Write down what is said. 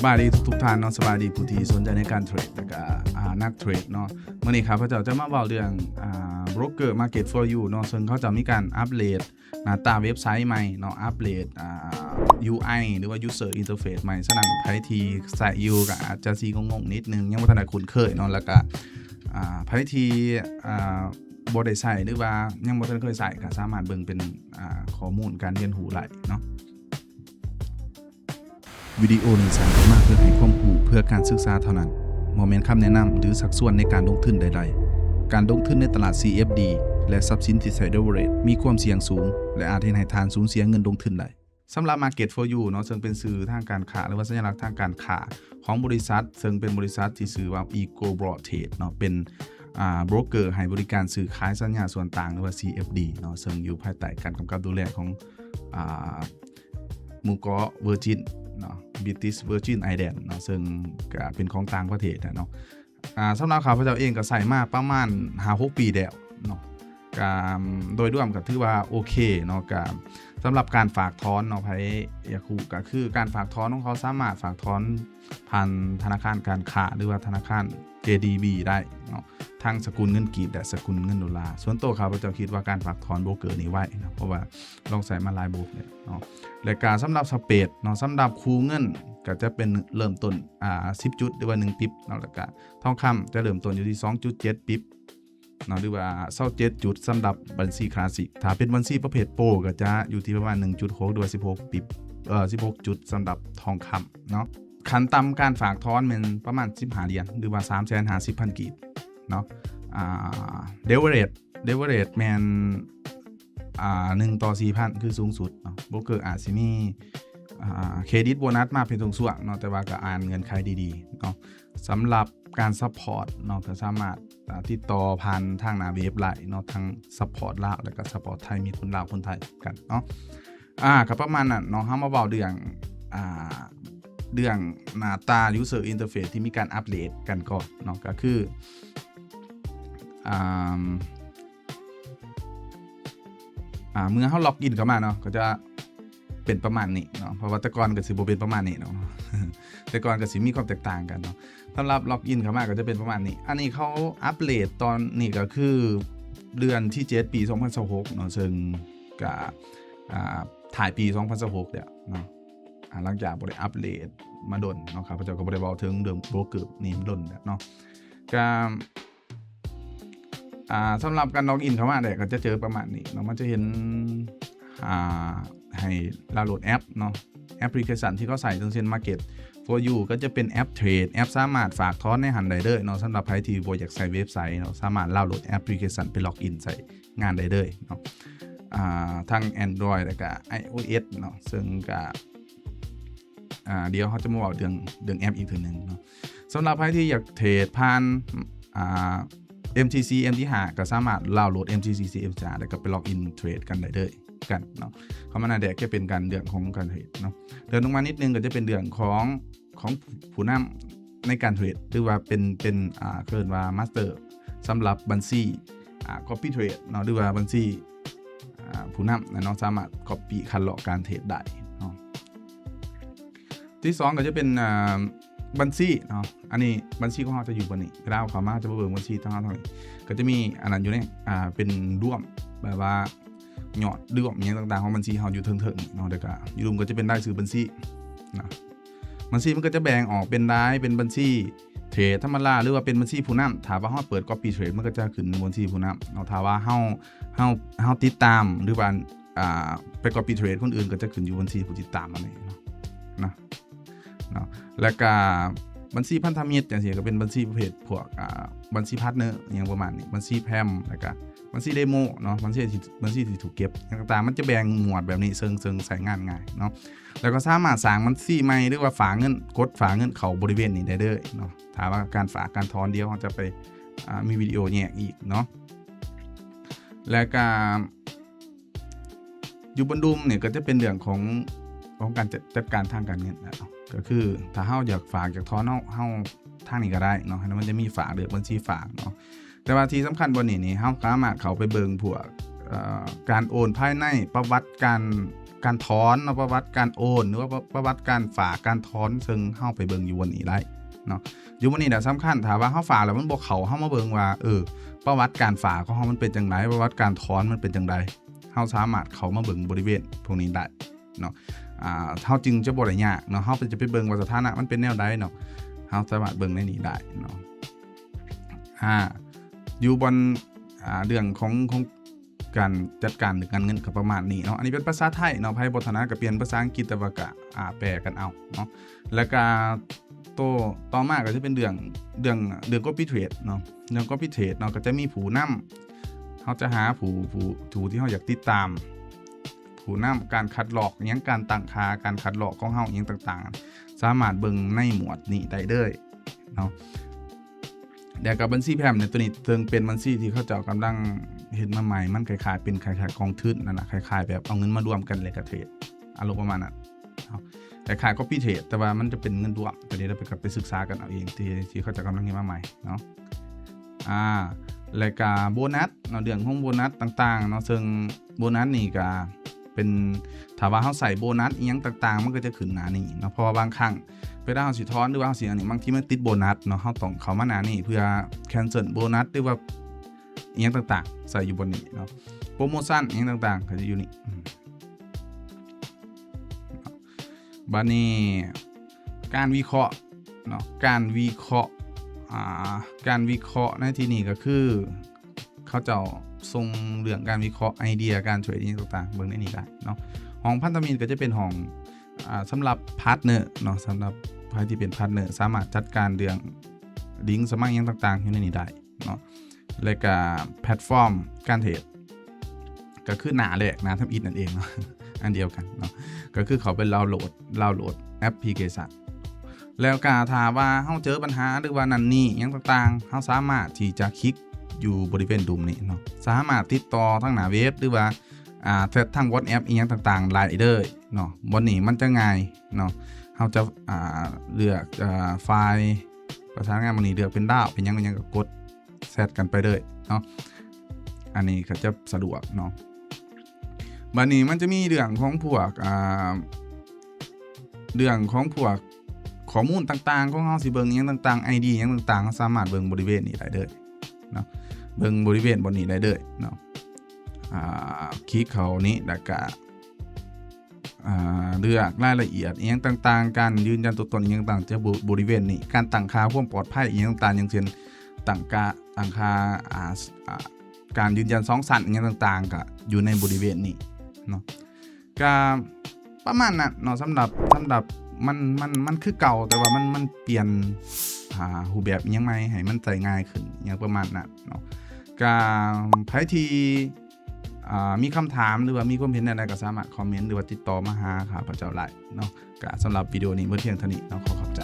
ສະບາຍດີທຸກໆທ່ານເນາະ, ສະບາຍດີຜູ້ທີ່ສົນໃຈໃນການເທຣດ ແລ້ວກະ ອ່າ ນັກເທຣດເນາະ. ມື້ນີ້ຂ້າພະເຈົ້າຈະມາເວົ້າເລື່ອງ ອ່າ Broker Market for You ເນາະ, ເຊິ່ງເຂົາເຈົ້າມີການອັບເດດໜ້າຕາເວັບໄຊໃໝ່ເນາະ, ອັບເດດ ອ່າ ຢູໄອ ຫຼືວ່າ User Interface ໃໝ່. ສະນັ້ນໃຜທີ່ໃຊ້ຢູ່ກໍອາດຈະຊິງົງໆນິດໜຶ່ງ, ຍັງບໍ່ທັນໄດ້ຄຸ້ນເຄີຍເນາະ, ແລ້ວກະ ອ່າ ໃຜທີ່ ອ່າ ບໍ່ໄດ້ໃຊ້ ຫຼືວ່າຍັງບໍ່ທັນເຄີຍໃຊ້ ກໍສາມາດເບິ່ງເປັນ ອ່າ ຂໍ້ມູນການຮຽນຮູ້ໄດ້ເນາະ. ວິດີໂອນີ້ສ້າງຂຶ້ນມາເພື່ອໃຫ້ຄວາມຮູ້ເພື່ອການສຶກສາເທົ່ານັ້ນ, ບໍ່ແມ່ນຄຳແນະນຳ ຫຼື ຊັກຊວນໃນການລົງທຶນໃດໆ. ການລົງທຶນໃນຕະຫຼາດ CFD ແລະ ຊັບສິນທີ່ໃຊ້ leverage ມີຄວາມສ່ຽງສູງ ແລະ ອາດເຮັດໃຫ້ທ່ານສູນເສຍເງິນລົງທຶນໄດ້. ສຳລັບ Market for You ເນາະ, ເຊິ່ງເປັນຊື່ທາງການຄ້າ ຫຼືວ່າສັນຍາລັກທາງການຄ້າຂອງບໍລິສັດ, ເຊິ່ງເປັນບໍລິສັດທີ່ຊື່ວ່າ Eagle Broad Trade ເນາະ, ເປັນ ອ່າ broker ໃຫ້ບໍລິການຊື້ຂາຍສັນຍາສ່ວນຕ່າງ ຫຼືວ່າ CFD ເນາະ, ເຊິ່ງຢູ່ພາຍໃຕ້ການກຳກັບດູແລຂອງ ອ່າ ໝູ່ເກາະ Virgin ເນາະ, British Virgin Island ເນາະ, ເຊິ່ງກະເປັນຂອງຕ່າງປະເທດແຫຼະເນາະ. ອ່າ ສຳລັບຂ້າພະເຈົ້າເອງກໍໃຊ້ມາປະມານຫ້າຫົກປີແລ້ວເນາະ, ກະໂດຍລວມກໍຖືວ່າໂອເຄເນາະ. ກະສຳລັບການຝາກຖອນເນາະ, ໃຜຢາກຮູ້ກໍຄືການຝາກຖອນຂອງເຂົາສາມາດຝາກຖອນຜ່ານທະນາຄານການຄ້າ ຫຼືວ່າທະນາຄານ JDB ໄດ້ເນາະ, ທັງສະກຸນເງິນກີບ ແລະ ສະກຸນເງິນໂດລາ. ສ່ວນໂຕຂ້າພະເຈົ້າຄິດວ່າການຝາກຖອນໂບຣກເກີນີ້ໄວເນາະ, ເພາະວ່າລອງໃຊ້ມາຫຼາຍໂບຣກແລ້ວເນາະ. ແລະກະສຳລັບ spread ເນາະ, ສຳລັບຄູ່ເງິນກໍຈະເປັນເລີ່ມຕົ້ນ ອ່າ ສິບຈຸດ ຫຼືວ່າໜຶ່ງປິບເນາະ, ແລ້ວກະ ທອງຄຳຈະເລີ່ມຕົ້ນຢູ່ທີ່ສອງຈຸດເຈັດປິບເນາະ ຫຼືວ່າຊາວເຈັດຈຸດສຳລັບບັນຊີຄລາສສິກ. ຖ້າເປັນບັນຊີປະເພດໂປຣກໍຈະຢູ່ທີ່ປະມານໜຶ່ງຈຸດຫົກ ຫຼືວ່າສິບຫົກປິບ ເອີ ສິບຫົກຈຸດສຳລັບທອງຄຳເນາະ. ຂັ້ນຕ່ຳການຝາກຖອນແມ່ນປະມານສິບຫ້າຫຼຽນ ຫຼືວ່າສາມແສນຫ້າສິບພັນກີບເນາະ. ອ່າ leverage leverage ແມ່ນ ອ່າ ໜຶ່ງຕໍ່ສີ່ພັນ ຄືສູງສຸດເນາະ. ໂບຣກເກີອາດຊິມີ ອ່າ ເຄຣດິດໂບນັດມາເປັນຊ່ວງໆເນາະ, ແຕ່ວ່າກໍອ່ານເງື່ອນໄຂດີໆເນາະ. ສຳລັບການ support ເນາະ ກໍສາມາດ ອ່າ ຕິດຕໍ່ຜ່ານທາງໜ້າເວັບໄດ້ເນາະ, ທັງ support ລາວ ແລ້ວກໍ support ໄທ, ມີຄົນລາວຄົນໄທກັນເນາະ. ອ່າ ກໍປະມານນັ້ນເນາະ. ເຮົາມາເວົ້າເລື່ອງ ອ່າ ເລື່ອງໜ້າຕາ user interface ທີ່ມີການອັບເດດກັນກ່ອນເນາະ, ກໍຄື ອ່າ ອ່າ ເມື່ອເຮົາ log in ເຂົ້າມາເນາະ ກໍຈະເປັນປະມານນີ້ເນາະ, ເພາະວ່າແຕ່ກ່ອນກໍຊິບໍ່ເປັນປະມານນີ້ເນາະ, ແຕ່ກ່ອນກໍຊິມີຄວາມແຕກຕ່າງກັນເນາະ. ສຳລັບ log in ເຂົ້າມາກໍຈະເປັນປະມານນີ້. ອັນນີ້ເຂົາອັບເດດຕອນນີ້ກໍຄືເດືອນທີເຈັດ ປີສອງພັນຊາວຫົກເນາະ, ເຊິ່ງກະ ອ່າ ທ້າຍປີສອງພັນຊາວຫົກແລ້ວເນາະ. ອ່າ ຫຼັງຈາກບໍ່ໄດ້ອັບເດດມາດົນເນາະ, ຂ້າພະເຈົ້າກໍບໍ່ໄດ້ເວົ້າເຖິງເລື່ອງໂບຣກເກີນີ້ມາດົນແລ້ວເນາະ. ກະ ອ່າ ສຳລັບການ log in ເຂົ້າມາແລ້ວກໍຈະເຈີປະມານນີ້ເນາະ, ມັນຈະເຫັນ ອ່າ ໃຫ້ດາວໂຫຼດແອັບເນາະ, ແອັບພລິເຄຊັນທີ່ເຂົາໃຊ້ ເຊັ່ນ Market for You ກໍຈະເປັນແອັບເທຣດ, ແອັບສາມາດຝາກຖອນໃນຫັ້ນໄດ້ເລີຍເນາະ. ສຳລັບໃຜທີ່ບໍ່ຢາກໃຊ້ເວັບໄຊເນາະ, ສາມາດດາວໂຫຼດແອັບພລິເຄຊັນໄປ log in ໃຊ້ງານໄດ້ເລີຍເນາະ, ອ່າ ທັງ Android ແລ້ວກະ iOS ເນາະ, ເຊິ່ງກະ ອ່າ ດຽວເຮົາຈະມາເວົ້າເລື່ອງ ເລື່ອງແອັບອີກເທື່ອໜຶ່ງເນາະ. ສຳລັບໃຜທີ່ຢາກເທຣດຜ່ານ ອ່າ MTC MT ຫ້າ ກໍສາມາດດາວໂຫຼດ MTC MT ຫ້າ ແລ້ວກໍໄປ log in ເທຣດກັນໄດ້ເລີຍກັນເນາະ. ເຂົ້າມາໜ້າແດກຈະເປັນການເລື່ອງຂອງການເທຣດເນາະ. ເລື່ອນລົງມານິດໜຶ່ງກໍຈະເປັນເລື່ອງຂອງ ຂອງຜູ້ນຳໃນການເທຣດ ຫຼືວ່າເປັນ ເປັນ ອ່າ ເອີ້ນວ່າ master ສຳລັບບັນຊີ ອ່າ copy trade ເນາະ ຫຼືວ່າບັນຊີ ອ່າ ຜູ້ນຳນະເນາະ, ສາມາດ copy ຄັດລອກການເທຣດໄດ້ເນາະ. ທີສອງກໍຈະເປັນ ອ່າ ບັນຊີເນາະ, ອັນນີ້ບັນຊີຂອງເຮົາຈະຢູ່ບ່ອນນີ້, ເວລາເຮົາເຂົ້າມາຈະມາເບິ່ງບັນຊີຂອງເຮົາທາງນີ້ ກໍຈະມີອັນນັ້ນຢູ່ໃນ ອ່າ ເປັນລວມ ແບບວ່າຍອດລວມຫຍັງຕ່າງໆຂອງບັນຊີເຮົາຢູ່ເທິງໆນີ້ເນາະ, ແລ້ວກໍຢູ່ລຸ່ມກໍຈະເປັນລາຍຊື່ບັນຊີນະ. ບັນຊີມັນກໍຈະແບ່ງອອກເປັນລາຍ ເປັນບັນຊີເທຣດທຳມະດາ ຫຼືວ່າເປັນບັນຊີຜູ້ນຳ. ຖ້າວ່າເຮົາເປີດ copy trade ມັນກໍຈະຂຶ້ນບັນຊີຜູ້ນຳເນາະ, ຖ້າວ່າເຮົາ ເຮົາ ເຮົາຕິດຕາມ ຫຼືວ່າ ອ່າ ໄປ copy trade ຄົນອື່ນກໍຈະຂຶ້ນຢູ່ບັນຊີຜູ້ຕິດຕາມອັນນີ້ເນາະ ນະ ເນາະ. ແລ້ວກະບັນຊີພັນທະມິດຈັ່ງຊີ້ ກໍເປັນບັນຊີປະເພດພວກ ອ່າ ບັນຊີ partner ຫຍັງປະມານນີ້, ບັນຊີ PAM ແລ້ວກະບັນຊີ demo ເນາະ, ບັນຊີທີ່ ບັນຊີທີ່ຖືກເກັບຫຍັງຕ່າງໆ ມັນຈະແບ່ງໝວດແບບນີ້ ເຊິ່ງ ເຊິ່ງໃຊ້ງານງ່າຍເນາະ. ແລ້ວກໍສາມາດສ້າງບັນຊີໃໝ່ ຫຼືວ່າຝາກເງິນ ກົດຝາກເງິນເຂົ້າບໍລິເວນນີ້ໄດ້ເລີຍເນາະ. ຖ້າວ່າການຝາກການຖອນ ດຽວເຮົາຈະໄປ ອ່າ ມີວິດີໂອແຍກອີກເນາະ. ແລ້ວກະ ຢູ່ບົນລຸ່ມນີ້ກໍຈະເປັນເລື່ອງຂອງ ຂອງການຈັດ ຈັດການທາງການເງິນນະເນາະ, ກໍຄືຖ້າເຮົາຢາກຝາກຢາກຖອນ ເຮົາ ເຮົາທາງນີ້ກໍໄດ້ເນາະ, ໃຫ້ມັນຈະມີຝາກ ເລືອກບັນຊີຝາກເນາະ. ແຕ່ວ່າທີ່ສຳຄັນບ່ອນນີ້ນີ້ ເຮົາສາມາດເຂົ້າໄປເບິ່ງພວກ ເອີ ການໂອນພາຍໃນ ປະຫວັດການ ການຖອນເນາະ ປະຫວັດການໂອນ ຫຼືວ່າປະຫວັດການຝາກການຖອນ ເຊິ່ງເຮົາໄປເບິ່ງຢູ່ບ່ອນນີ້ໄດ້ເນາະ. ຢູ່ບ່ອນນີ້ນະສຳຄັນ ຖ້າວ່າເຮົາຝາກແລ້ວມັນບໍ່ເຂົ້າ ເຮົາມາເບິ່ງວ່າ ເອີ ປະຫວັດການຝາກຂອງເຮົາມັນເປັນຈັ່ງໃດ ປະຫວັດການຖອນມັນເປັນຈັ່ງໃດ ເຮົາສາມາດເຂົ້າມາເບິ່ງບໍລິເວນພວກນີ້ໄດ້ເນາະ. ອ່າ ເຮົາຈຶ່ງຈະບໍ່ໄດ້ຍາກເນາະ ເຮົາກໍຈະໄປເບິ່ງວ່າສະຖານະມັນເປັນແນວໃດເນາະ ເຮົາສາມາດເບິ່ງໃນນີ້ໄດ້ເນາະ. ອ່າ ຢູ່ບ່ອນ ອ່າ ເລື່ອງຂອງ ຂອງການຈັດການເລື່ອງການເງິນກໍປະມານນີ້ເນາະ. ອັນນີ້ເປັນພາສາໄທເນາະ ໃຜບໍ່ຖະໜັດກໍປ່ຽນພາສາອັງກິດ ແຕ່ວ່າກໍ ອ່າ ແປກັນເອົາເນາະ. ແລ້ວກໍໂຕຕໍ່ມາກໍຈະເປັນເລື່ອງ ເລື່ອງ ເລື່ອງ copy trade ເນາະ ເລື່ອງ copy trade ເນາະ ກໍຈະມີຜູ້ນຳ ເຮົາຈະຫາຜູ້ ຜູ້ ຜູ້ທີ່ເຮົາຢາກຕິດຕາມ ຜູ້ນຳ ການຄັດລອກຫຍັງ ການຕັ້ງຄ່າ ການຄັດລອກຂອງເຮົາຫຍັງຕ່າງໆ ສາມາດເບິ່ງໃນໝວດນີ້ໄດ້ເລີຍເນາະ. ແລ້ວກໍບັນຊີ PAM ໃນຕົວນີ້ ເຊິ່ງເປັນບັນຊີທີ່ເຂົາເຈົ້າກຳລັງເຮັດມາໃໝ່ ມັນຄ້າຍໆເປັນຄ້າຍໆກອງທຶນນັ້ນນະ ຄ້າຍໆແບບເອົາເງິນມາລວມກັນແລ້ວກໍເທຣດ ອາລົມປະມານນັ້ນເນາະ. ຄ້າຍໆ copy trade ແຕ່ວ່າມັນຈະເປັນເງິນລວມ ຕົວນີ້ເຮົາໄປ ກໍໄປສຶກສາກັນເອົາເອງ ທີ່ ທີ່ເຂົາເຈົ້າກຳລັງເຮັດມາໃໝ່ເນາະ. ອ່າ ແລ້ວກະໂບນັດເນາະ ເລື່ອງຂອງໂບນັດຕ່າງໆເນາະ ເຊິ່ງໂບນັດນີ້ກະເປັນ ຖ້າວ່າເຮົາໃສ່ໂບນັດອີ່ຫຍັງຕ່າງໆ ມັນກໍຈະຂຶ້ນໜ້ານີ້ເນາະ. ເພາະວ່າບາງຄັ້ງເວລາເຮົາຊິຖອນ ຫຼືວ່າເຮົາຊິອັນນີ້ ບາງທີມັນຕິດໂບນັດເນາະ ເຮົາຕ້ອງເຂົ້າມາໜ້ານີ້ເພື່ອ cancel ໂບນັດ ຫຼືວ່າອີ່ຫຍັງຕ່າງໆ ໃສ່ຢູ່ບ່ອນນີ້ເນາະ. ໂປຣໂມຊັນອີ່ຫຍັງຕ່າງໆ ກໍຈະຢູ່ນີ້ ອືມ ບາດນີ້ການວິເຄາະເນາະ ການວິເຄາະ ອ່າ ການວິເຄາະໃນທີ່ນີ້ກໍຄື ເຂົາເຈົ້າສົ່ງເລື່ອງການວິເຄາະໄອເດຍການເທຣດອີ່ຫຍັງຕ່າງໆ ເບິ່ງໃນນີ້ໄດ້ເນາະ. ຫ້ອງພັນທະມິດກໍຈະເປັນຫ້ອງ ອ່າ ສຳລັບພາດເນີເນາະ ສຳລັບໃຜທີ່ເປັນພາດເນີ ສາມາດຈັດການເລື່ອງລິງສະໝັກຫຍັງຕ່າງໆ ຢູ່ໃນນີ້ໄດ້ເນາະ. ແລ້ວກະແພລດຟອມການເທຣດ ກໍຄືໜ້າແລກ ໜ້າທຳອິດນັ້ນເອງເນາະ ອັນດຽວກັນເນາະ ກໍຄືເຂົ້າໄປດາວໂຫຼດ ດາວໂຫຼດແອັບພລິເຄຊັນ. ແລ້ວກໍຖ້າວ່າເຮົາເຈີບັນຫາ ຫຼືວ່ານັ້ນນີ້ຫຍັງຕ່າງໆ ເຮົາສາມາດທີ່ຈະຄລິກຢູ່ບໍລິເວນດຸ່ມນີ້ເນາະ ສາມາດຕິດຕໍ່ທາງໜ້າເວັບ ຫຼືວ່າ ອ່າ ແຊັດທາງ WhatsApp ອີ່ຫຍັງຕ່າງໆ ໄດ້ເລີຍເນາະ. ບ່ອນນີ້ມັນຈະງ່າຍເນາະ ເຮົາຈະ ອ່າ ເລືອກ ອ່າ ໄຟລ໌ປະສານງານ ບ່ອນນີ້ເລືອກເປັນດາວ ເປັນຫຍັງ ເປັນຫຍັງ ກໍກົດ ແຊັດກັນໄປເລີຍເນາະ ອັນນີ້ກໍຈະສະດວກເນາະ. ບາດນີ້ມັນຈະມີເລື່ອງຂອງພວກ ອ່າ ເລື່ອງຂອງພວກຂໍ້ມູນຕ່າງໆຂອງເຮົາ ຊິເບິ່ງອີ່ຫຍັງຕ່າງໆ ໄອດີຫຍັງຕ່າງໆ ເຮົາສາມາດເບິ່ງບໍລິເວນນີ້ໄດ້ເລີຍເນາະ ເບິ່ງບໍລິເວນບ່ອນນີ້ໄດ້ເລີຍເນາະ. ອ່າ ຄລິກເຂົ້ານີ້ ແລ້ວກະ ອ່າ ເລືອກລາຍລະອຽດອີ່ຫຍັງຕ່າງໆ ການຢືນຢັນຕົວຕົນອີ່ຫຍັງຕ່າງໆ ຈະບໍ ບໍລິເວນນີ້ ການຕັ້ງຄ່າຄວາມປອດໄພອີ່ຫຍັງຕ່າງໆ ຢ່າງເຊັ່ນ ຕັ້ງກະ ຕັ້ງຄ່າ ອ່າ ອ່າ ການຢືນຢັນສອງຊັ້ນອີ່ຫຍັງຕ່າງໆ ກະຢູ່ໃນບໍລິເວນນີ້ເນາະ. ກະປະມານນັ້ນເນາະ ສຳລັບ ສຳລັບ ມັນ ມັນ ມັນຄືເກົ່າ ແຕ່ວ່າມັນ ມັນປ່ຽນ ອ່າ ຮູບແບບອີ່ຫຍັງໃໝ່ ໃຫ້ມັນໃຊ້ງ່າຍຂຶ້ນ ອີ່ຫຍັງປະມານນັ້ນເນາະ. ກະໃຜທີ່ ອ່າ ມີຄຳຖາມ ຫຼືວ່າມີຄວາມເຫັນແນວໃດ ກໍສາມາດຄອມເມັນ ຫຼືວ່າຕິດຕໍ່ມາຫາຂ້າພະເຈົ້າໄດ້ເນາະ. ກະສຳລັບວິດີໂອນີ້ໝົດພຽງເທົ່ານີ້ເນາະ ຂໍຂອບໃຈ.